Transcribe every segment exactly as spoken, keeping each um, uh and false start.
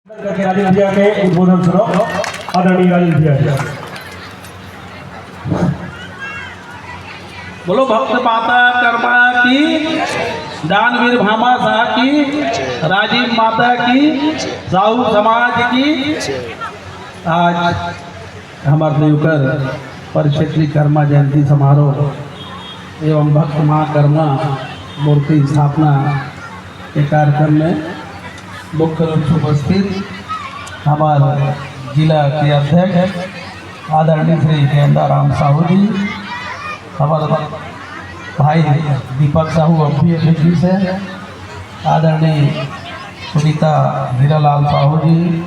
करके राजेश भैया के उद्बोधन सुनो। आदरणीय राजेश भैया। बोलो भक्त माता कर्मा की, दानवीर भामा शाह की, राजीव माता की, साहू समाज की। आज हमर देवकर परिक्षेत्री कर्मा जयंती समारोह एवं भक्त माँ कर्मा मूर्ति स्थापना के कार्यक्रम में मुख्य रूप से उपस्थित हमारे जिला के अध्यक्ष आदरणीय श्री गेंदाराम साहू जी, हमारे भाई दीपक साहू, अब भी अतिथि से आदरणीय सुनीता हीरालाल साहू जी,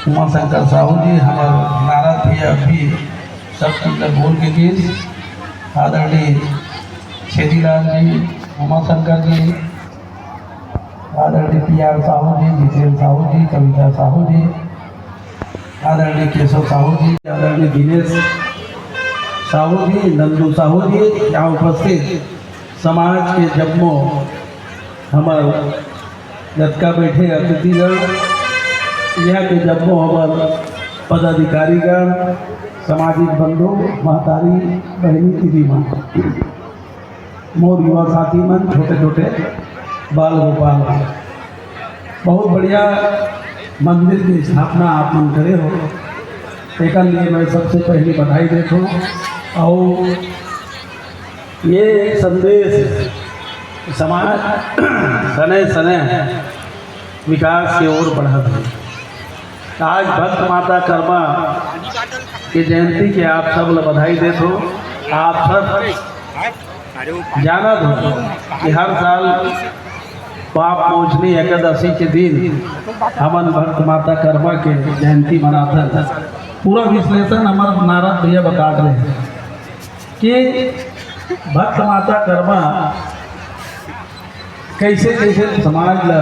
उमा शंकर साहू जी, हमारे नारद भैया भी सब चीज ला बोल के गिस, आदरणीय छेदीलाल जी, उमा शंकर जी, आदरणीय पी आर साहू जी, जितेंद्र साहू जी, कविता साहू जी, आदरणीय केशव साहू जी, आदरणीय दिनेश साहू जी, नंदू साहू जी, यहाँ उपस्थित समाज के जम्मो हमर जतका बैठे अतिथिगण, यहाँ के जम्मो हमर पदाधिकारीगण, सामाजिक बंधु, महतारी, बहिनी, दीदी मन, मोर युवा साथी मन, छोटे-छोटे बाल गोपाल मन, बहुत बढ़िया मंदिर की स्थापना आप मन करे हो, एकर लिए मैं सबसे पहले बधाई देत हूँ। और ये एक संदेश समाज सने सने विकास के ओर बढ़त है। आज भक्त माता कर्मा के जयंती के आप सब ला बधाई देत हो। आप सब जानत हो कि हर साल पाप मोचनी एकादशी के दिन हमन भक्त माता कर्मा के जयंती मनाथन। पूरा विश्लेषण हमर नारद भैया बता रहे हैं कि भक्त माता कर्मा कैसे कैसे समाज ला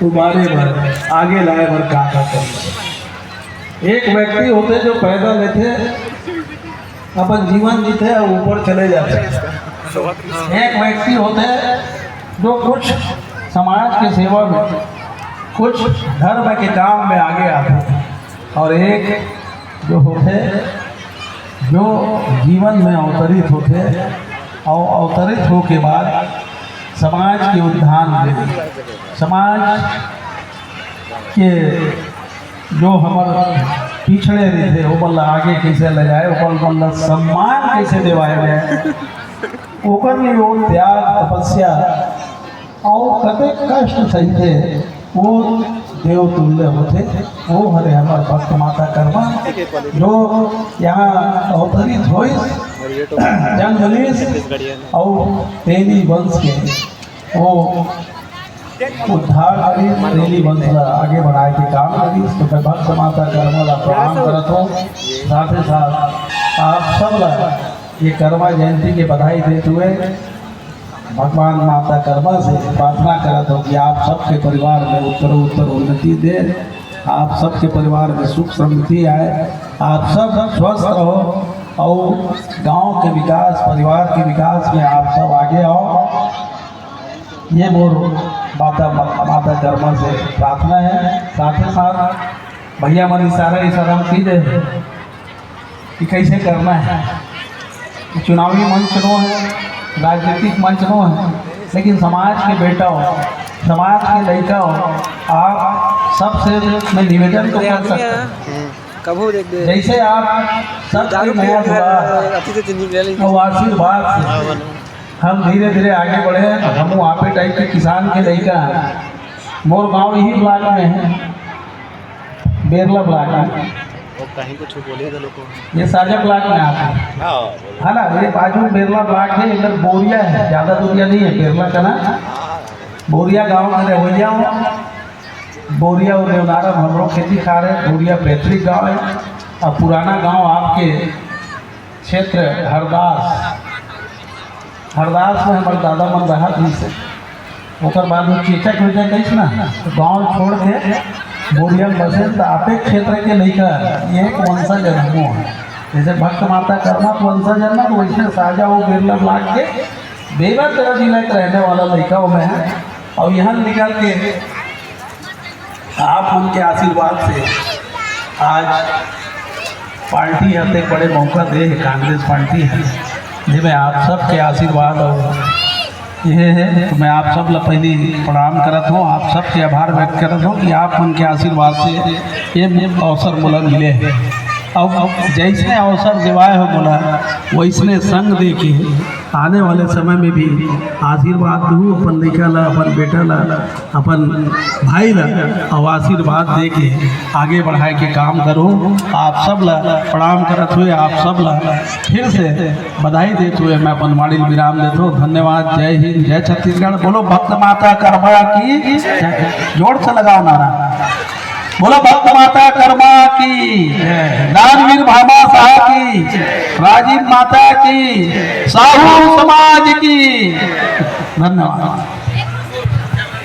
उबारे बर, आगे लाए बर का का करना। एक व्यक्ति होथे जो पैदा लेथे, अपन जीवन जीथे और ऊपर चले जाथे। एक व्यक्ति होथे जो कुछ समाज के सेवा में, कुछ धर्म के काम में आगे आथे, और एक जो होथे, जो जीवन में अवतरित होथे, और अवतरित होके बाद समाज के उत्थान में, समाज के जो हमर पिछड़े रहिथे, ओमन ला आगे कैसे ले जाए, ओमन ला सम्मान कैसे दिवाए जाए, ओकर लिए वो त्याग, तपस्या, अउ कतेक कष्ट सहिथे, वो देव तुल्य होथे। वो हरे हमर भक्त माता कर्मा, जो यहाँ अवतरित होइस, जन्म लिस, अउ तेली वंश के वो उद्धार करिस, तेली वंश ला आगे बढ़ाए के काम करिस। तो मैं भक्त माता कर्मा ला प्रणाम करत हूँ। साथ ही साथ आप सब ला ये कर्मा जयंती के बधाई देते हुए भगवान माता कर्मा से प्रार्थना करत हूँ कि आप सबके परिवार में उत्तर उत्तर उन्नति दे, आप सबके परिवार में सुख समृद्धि आए, आप सब स्वस्थ रहो और गांव के विकास, परिवार के विकास में आप सब आगे आओ। ये मोर माता, माता कर्मा से प्रार्थना है। साथ ही साथ भैया मन इशारा, इशारा में की दे कि कैसे करना है। चुनावी मंच नो है, राजनीतिक मंच नो है, लेकिन समाज के बेटा हो, समाज के लड़का हो, आप सबसे मैं निवेदन तो कर सकता हूँ। कभू देख दे। जैसे आप सबके मया दुलार अउ आशीर्वाद से हम धीरे धीरे आगे बढ़े। हम आपे टाइप के किसान के लइका हैं। मोर गांव यही ब्लॉक में है, बेरला ब्लॉक में। वो कहीं कुछ बोले थे लोगों। ये साजा ब्लॉक में आता है। हाँ। है ना, ये बाजू में बेरला ब्लॉक है, इधर बोरिया है, ज्यादा दूरिया नहीं है बेरला का ना। बोरिया गांव का रवैया हूँ। बोरिया और देवनारा में हमरो खेती खार है। बोरिया पैतृक गांव है और पुराना गांव आपके क्षेत्र हरदास, हरदास में हमर दादा मन रहत रहिस हे। ओकर बाद वो चेचक वेचक गइस ना, तो गांव छोड़ के बोरिया में बसे, तो आपे क्षेत्र के लइका एक वंशज हन हमू। जैसे भक्त माता कर्मा के वंशज हन ना, तो वैसे साजा वो बिरला ब्लॉक के बेला तेरा जिला के रहने वाला लइका हो मैं है। और यहाँ निकल के आप मन के आशीर्वाद से आज पार्टी ह ते बड़े मौका दे हे, कांग्रेस पार्टी ह, जेमे आप सबके आशीर्वाद अउ ये हे। तो मैं आप सब ला पहली प्रणाम करत हूँ, आप सबके आभार व्यक्त करत हूँ कि आप मन के आशीर्वाद से ये अवसर मोला मिले हे। अब जैसने अवसर देवाए हो मोला, वैसने संग दे के आने वाले समय में भी आशीर्वाद दू अपन लइका ला, अपन बेटा ला, अपन भाई ला, अउ आशीर्वाद दे के आगे बढ़ाए के काम करो। आप सब ला प्रणाम करत हुए आप सब ला फिर से बधाई देत हुए मैं अपन वाणी ल विराम देत हूँ। धन्यवाद। जय हिंद, जय छत्तीसगढ़। बोलो भक्त माता कर्मा की जय। जोर से लगाओ नारा। बोलो भक्त माता कर्मा की, दानवीर भामा साहब की, राजीव माता की, साहू समाज की। धन्यवाद।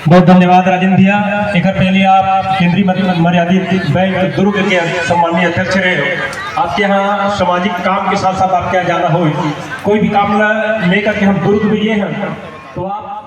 बहुत धन्यवाद राजेंद्र भैया। एक पहले आप केंद्रीय मर्यादित बैंक दुर्ग के सम्माननीय अध्यक्ष रहे हो, आपके यहाँ सामाजिक काम के साथ साथ आपके यहाँ जाना हो, कोई भी काम ला लेकर के हम दुर्ग में ये हैं तो आप